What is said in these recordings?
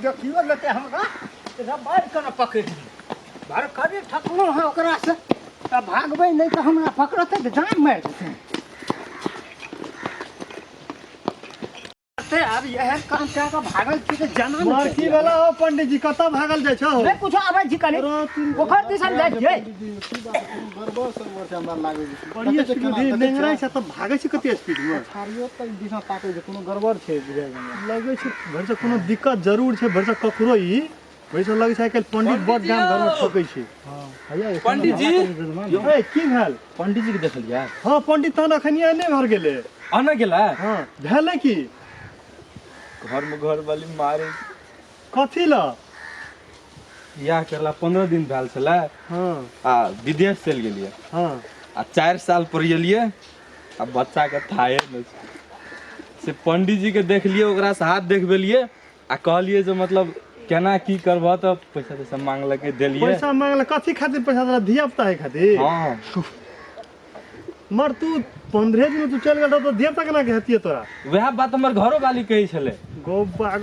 देखियो लेतै हमरा रबारि के ने पकड़ि ली भर करी ठकलहुँ हँ ओकरासँ तऽ भागबै नहि तऽ हमरा पकड़तै तऽ जान मारि देतै। ते आब एहन काम कए कऽ भागल छी तऽ जाना नहि मार की चाहिए। भेला हो पंडित जी कतऽ भागल जाइ छहो? नहि कुछो आबै छी कनी पोखरि दिसन जाइ छियै। गड़बड़ सड़बड़ छै हमरा लागै छै। बड़ी स्पीड में नेंगराइ छै तऽ भागै छै कते स्पीड में। छाड़ियो तऽ दिशा ताकै छै, कोनो गड़बड़ छै बुझाइ हमरा। लगै छै भरिसँ कोनो दिक्कत जरूर छै भरिसँ ककरो ई भरिसँ लगै छै आइ काल्हि पंडित बड़ गाम घर में ठकै छै। पंडित जी ए की भेल? पंडित जी के देखलियै? हँ पंडित तहन अखन नहि भर गेलै। आना गेला? हँ भेलै की? घर में घर वाली मारे। कथी ल? बियाह करला 15 दिन भेल छलै। हँ। आ विदेश चलि गेलियै। हँ। आ 4 साल पर एलियै आ बच्चा के थाहे नहि छै। से पंडित जी के देखलियै, ओकरा से हाथ देखबेलियै आ कहलियै जे मतलब केना की करबह, तऽ पैसा तैसा मांगलकै, देलियै। पैसा मांगलक कथी खातिर पैसा देलक? धिया पुता है खातिर? हँ। मर तू 15 दिन तू चलि गेल तऽ धिया पुता केना के हेतियै तोरा? वएह बात हमर घरो वाली कहै छलै। गो बाग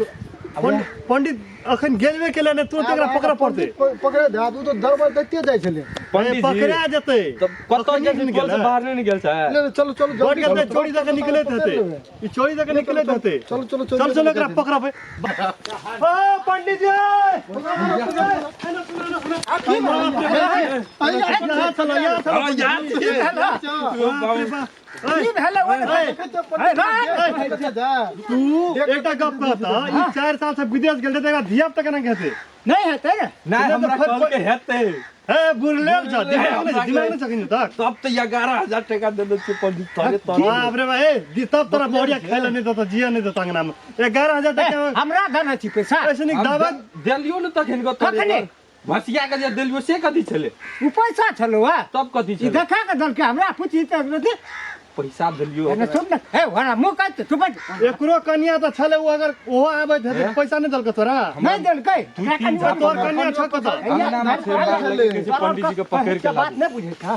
पंडित अखन गेलबे केलै ने, तुरंत एकरा पकड़ऽ पड़तै। पकड़े दे, ओ तऽ दरबर दैते जाइ छलै। पंडित जी पकड़ा जेतै। तऽ कतऽ अखन गेल छै? नहि टोल से गेलै। बाहर नहि ने गेल छै? ले चलो चलो बड़ जल्दी गेल चलो, चोरी दऽ के निकलैत पकड़ हेतै। लेबै। ई चोरी दऽ के निकलैत हेतै। चलो चलो चल चल एकरा पकड़बै। ओ पंडित जी यहाँ चलो, यहाँ चलो। की भेलै? बाप रे बाप। की भेलै? ओहि तू एकटा गप कहता, ई 4 साल से विदेश गेल रहै तऽ एकरा धिया पुता केना के हेतै? नहि हेतै ने। नहि हमरा कहलकै हेतै। हे बुरलेल छ, दिमाग नहि दिमाग नहि छखिन तक। तब तऽ 11,000 टका देने छियै पंडित तोरे तोरे। बाप रे बा, ए तब तोरा बढ़िया खाइ लए नहि देतौ, जिया नहि देतौ अंगना में। 11,000 टका हमरा देने छी पैसा। ऐसे नीक दावा देलियो ने तखन गो तोरे। कखने? भसिया के जे देलियो से कथी छलै? उ पैसा छलौ हा। तब कथी ई छलै? देखा के देलकै हमरा पूछी तऽ रति। पैसा देलियो एने सुन ने, हे वरा मुँह काट तू बैठ। एकरो कनिया तऽ छलै, ओ अगर ओहो आबैत हेतै पैसा नहि देलकै तोरा? नहि देलकै। दू तीन तोर कनिया छ कतऽ? अंगना में फेर मारलकै, कहै छै पंडित जी के पकड़ के बात लाबू। नहि बुझै छह।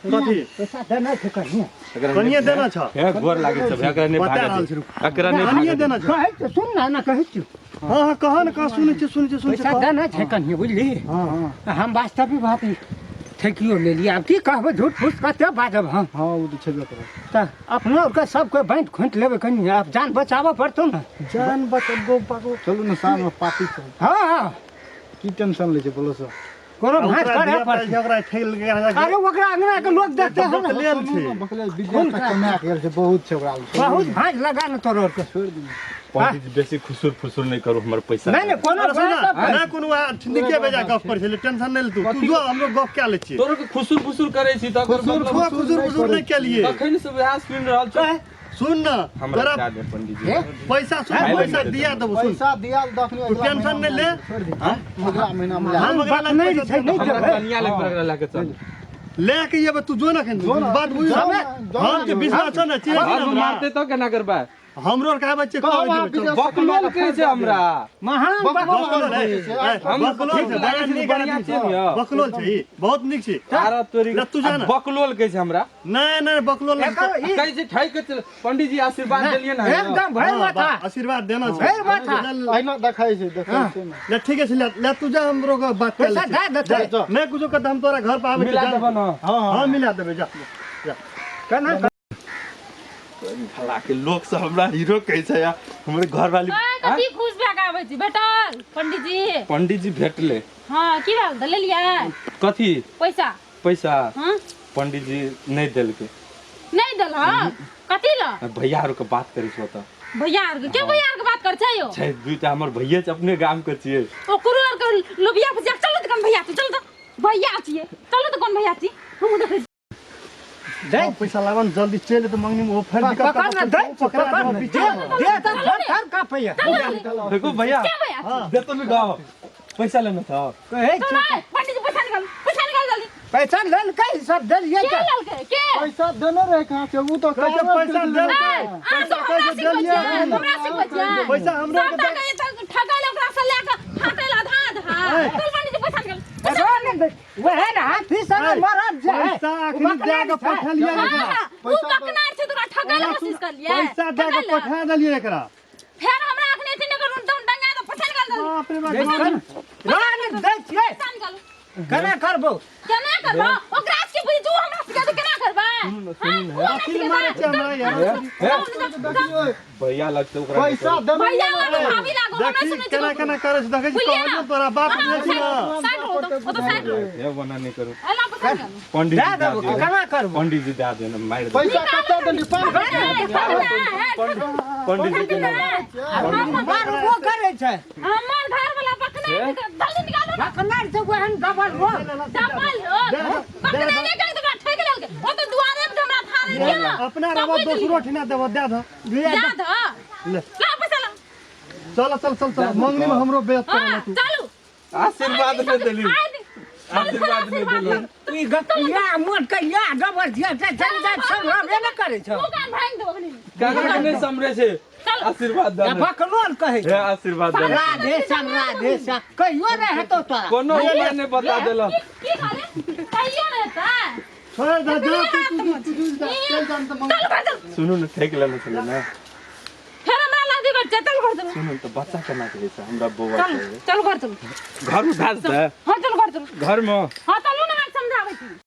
कथी? पैसा देना छै कनिया। एकरा कनिया देना छ? हे गोर लागै छै, एकरा नहि बता भागऽ रहल दे। छी, रुक। एकरा नहि कनिया भागऽ दे। देना छ? कहै छियौ सुन ने, एना कहै छियौ। हँ हँ कह ने, कह, सुनै छियै सुनै छियै सुनै पैसा छियै। देना छै कनिया, बुझली? हम वास्तविक बात ठेकियो लेलियै, आब की कहबै, झूठ फूस कते बाजब हम। हँ ओ तऽ छेबे करत। तऽ अपनो आरके सबके बाँटि खोँटि लेबै कनि, आब जान बचाबऽ पड़तौ ने। जान बचबो पागो। चलू ने साँझमे पार्टी छै। हँ हँ। की टेंशन लै छै बोलो सर? कोनो भाँज ओकरा करऽ धिया पुता पड़तै। छै, ओकरा ठेल के अरे ओकरा अंगना के लोक देखते हन। बकलेल छै। बकले विदेश तक कमा के गेल छै, बहुत छै ओकरा लग। बहुत भाँज लगा ने तोरो आरके। छोड़ि दियौ। पंडित जी बेसी खुसुर फुसुर नहि करू, हमर पैसा। नहि नहि कोनो अरे सुन बात ना, ना कोनो नीके बेजा गप करै छलै, टेंशन नहि ले तू। तू जो हमरो गप कए लै छियै। तोरो के खुसुर फुसुर करै छी तऽ खुसुर खुसुर फुसुर नहि केलियै। तखन से वएह सुनि रहल छौ। सुन ना, हमरा तोरा दए दे पंडित जी। हे? पैसा सुन, खाइ लए पैसा नहि दिया देबो सुन। पैसा दिया दखनी तू टेंशन नहि ले। छोड़ि दे। अगला महीना में हम ओकरा बात नहि लग छै, नहि हमरा देबै। कनिया लग ओकरा लए के चल। ले के एबै तू जो ने एखन बात बुझ। जाउ ने, जाउ हम के विश्वास छौ ने, चिन्है छी घर ने में हमरा। मारते तऽ केना करबै? हमरो आर कहबै छियै, कहब कहबै अहाँ देबै, चल। विदेश बकलोल कहै छै हमरा। महान बकलोल है, ए, हम बकलोल छै, बड़ा नीक बढ़िआँ आदमी छियै ने यौ। बकलोल छै ई, बहुत नीक छै। तारा तोरी ले तू जा ने। बकलोल कहै छै हमरा। नहि नहि बकलोल नहि एकर ई कहै छै ठकि के चल। पंडित जी आशीर्वाद देलियै ने। एकदम भरि हँ, माथा। बा, आशीर्वाद देना छै। भरि माथा। अहिना देखै छै, देखै छै ने। ले ठीक छै, ले ले तू जा, हमरो के बात कर पैसा लै दए देतै। छी। नहि कुछो कहत हम तोरा घर पर आबै छी, मिला जा। देबऽ ने। हँ हँ हँ मिला देबै, जा जा। केना भला के लोक सब हमरा हीरो कहै छै या हमर घर वाली। आइ कथी खुश भए कऽ आबै छी? भेटल पंडित जी? पंडित जी भेटले। हँ की भेल तऽ लेलियै? कथी? पैसा। पैसा? हँ। पंडित जी नहि देलकै। नहि देलक? कथी लए? भैया आर के बात करै छौ तऽ। भैया आर के? के भैया आर के बात कर छै यौ? छै दूटा हमर भैये छै, अपने गाम के छियै। ओकरो आर के लोभिया फसिया। चलू तऽ कोन भैया छी, चलू तऽ भैया छियै, चलू तऽ कोन भैया छी, हमहूँ देखै छी। दे। पैसा लाबन जल्दी चलि तऽ मंगनी में ओ फेर दिक्कत पकड़ ने, दै छियौ, पकड़ा पकड़ देबो ने। पीछे। दे, दे तऽ थर थर काँपैया। देखो भैया। के भैया छी? देतो ने गाँव पैसा लेने था। कहै चल छियौ। आइ, पंडित जी पैसा निकाल, पैसा निकाल जल्दी। पैसा लेलकै, सब देलियै के तऽ। लेलकै? के? पैसा देने रहे कहाँ से? ओ तऽ कहै छै पैसा देलकै। ए, अहाँ सब हमरा पैसा सिखबै देलियै। छियै, हमरा सिखबै छियै। पैसा हमरो के सबटा के एतऽ ठकै लए ओकरा से लए कऽ फाटै लए आधा आधा। चल पंडित जी पैसा निकाल। एगो ने दै, वएह ने हाथी संगे मरद जे है, पैसा ओ अखनी दए बकनार के छै। पठेलियै हाँ, एकरा। हाँ, उ बकनार छै, तोरा ठकै लए कोशिश करलियै। पैसा दए के ठकै लए। पठा देलियै एकरा। फेर हमरा अखने एथी नहि करू, डंगा दऽ पैसा निकाल जल्दी। बाप रे बाप। रानी दै छियै। पैसा निकालू। केना करबो? केना करबा? ओकरा के बुझी तू हमरा सिखा दे केना करबा? हां, उ हमरा अखिल मारै छै हमरा यार। देखियौ भैया लगते ओकरा पैसा देने भैया लागो भाभी लागो हमरा देखी सुनै केना केना करै छै, देखै छी बुझलियै कहलियौ ना? तोरा बाप बुझै छी ना। साइड हो तो, ओ तो साइड हो। हे बना नहीं करू। एला पैसा निकालू। पंडित दए जी देबो, दए दियौ। केना करबो? पंडित जी दए दियौ ने, मारि देबै। पैसा कते देली? पाँच पंडित जी के नाम मारबो करै छै। हमर घर वाला बकना जल्दी निकालू ना। बकनार छै ओहन डबल हो। डबल हो बकना नहीं कर दबा ठेक लेलके। ओ तो दुआरे पे हमरा थारे दिया। अपना रवा दोसरो ठिना देबो, दए दह। जा द। ले। ला पैसा ला। चल चल चल चल, मंगनी में हमरो बेइज्जत हां करला तू। चलू। आशीर्वाद नहीं देली, आशीर्वाद नहीं देली। ई गतिया मोट के या डबल दिया छै, चल जा सब रहबे ने करै छौ। तू कान भांग दो अखनी। काका के नहीं समरे छे। आशीर्वाद दे। बकलोल कहै हे छै। आशीर्वाद दे। राधे श्याम राधे श्याम कहियो नहि हेतौ तोरा। कोनो उपाय नहीं बता देलक। की कहले? कहियो ने हेतै। छोड़ दे, जा तू। तू जा, चल जा तऽ मंगनी। चल घर चल। सुनू ने, ठेक लेने छलै ने। फेर हमरा लादी कर चल घर चल। सुनू ने, तऽ बच्चा केना के होइ छै? हमरा बौआ चल छै। चल घर चल। घर में भए जेतै? हां चल घर चल। घर में। हां चलू ने, हम समझाबै छी।